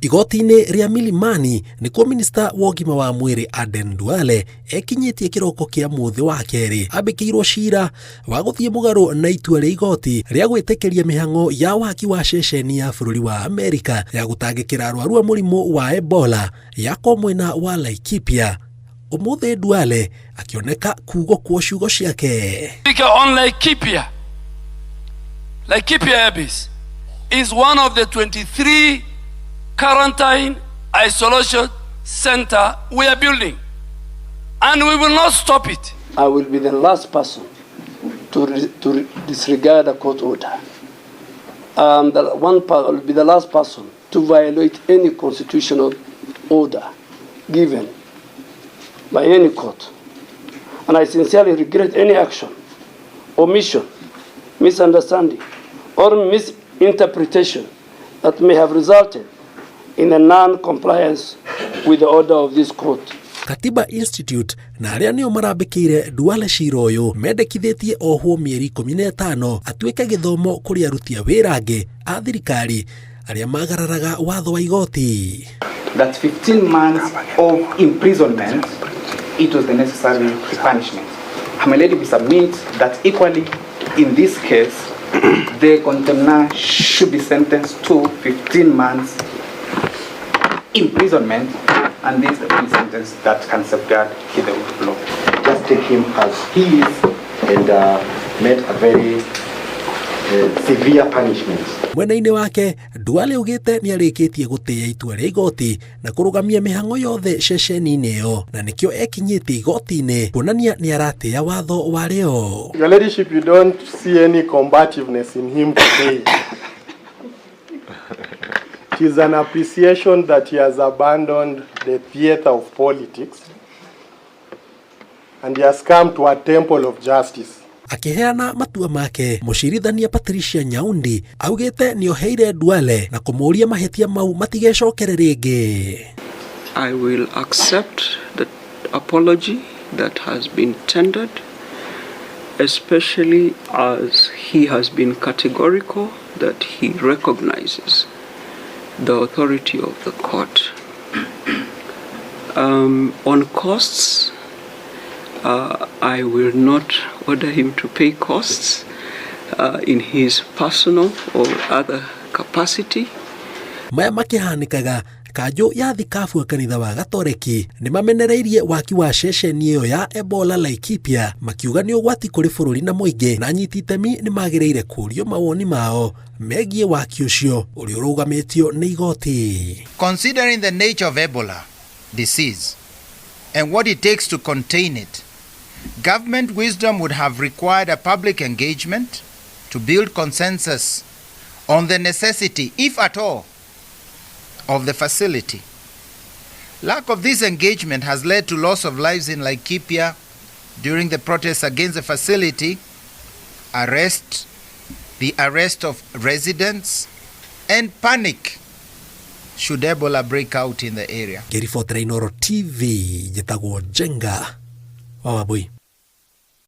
Igoti-inĩ rĩa Milimani nĩkuo minista wa ũgima wa mwĩrĩ Aden Duale ekinyĩtie kĩroko kĩa mũthĩ wa kerĩ ambĩkĩirwo cira wa gũthiĩ mũgarũ na itua rĩa igoti rĩa gwĩtĩkĩria mĩhang'o ya waki wa ceceni ya bũrũri wa Amerika ya gũtangĩkĩra arwaru a mũrimũ wa Ebola yakwo mwena wa Laikipia. Ũmũthĩ Duale akĩoneka kugokwo ciugo ciake. Speaker, on Laikipia, Laikipia Airbase is one of the 23 quarantine isolation center we are building, and we will not stop it. I will be the last person to disregard a court order. The one will be the last person to violate any constitutional order given by any court. And I sincerely regret any action, omission, misunderstanding, or misinterpretation that may have resulted in a non-compliance with the order of this court. Katiba Institute na arĩa nĩo marambĩkĩire Duale cira ũyũ mendekithĩtie ohwo mĩeri 15 atuĩke gĩthomo kũrĩ aruti a wĩra angĩ a thirikari arĩa magararaga watho wa igoti. That 15 months of imprisonment, it was the necessary punishment. My Lady, we submit that equally in this case, the contemnor should be sentenced to 15 months imprisonment, and this is the only sentence that can safeguard the rule of law. Just take him as he is and met a very severe punishment. Mwena-inĩ wake Duale augĩte nĩ arĩkĩtie gũtĩĩa itua rĩa igoti na kũrũgamia mĩhang'o yothe ceceni-inĩ ĩyo na nĩkĩo ekinyĩtie igoti-inĩ kuonania nĩ aratĩĩa watho wa rĩo. Your Ladyship, you don't see any combativeness in him today. It is an appreciation that he has abandoned the theater of politics and he has come to a temple of justice. Akĩheana matua make, mũcirithania Patricia Nyaundi augĩte nĩoheire Duale na kũmũũria mahĩtia mau matigecokere rĩngĩ. I will accept the apology that has been tendered, especially as he has been categorical that he recognizes the authority of the court. On costs, I will not order him to pay costs in his personal or other capacity. Maya makĩhanĩkaga, kanjũ ya thikabu a kanitha wa Gatoreki nĩ mamenereirie waki wa ceceni ĩyo ya Ebola Laikipia, makiuga nĩ ũgwati kũrĩ bũrũri na mũingĩ, na anyiti itemi nĩ magĩrĩire kũũrio mawoni mao megiĩ waki ũcio ũrĩa ũrũgamĩtio nĩ igoti. Considering the nature of Ebola disease and what it takes to contain it, government wisdom would have required a public engagement to build consensus on the necessity, if at all, of the facility. Lack of this engagement has led to loss of lives in Laikipia during the protests against the facility, the arrest of residents, and panic should Ebola break out in the area. Ngĩribotera Inooro TV, njĩtagwo Njenga wa Wambui.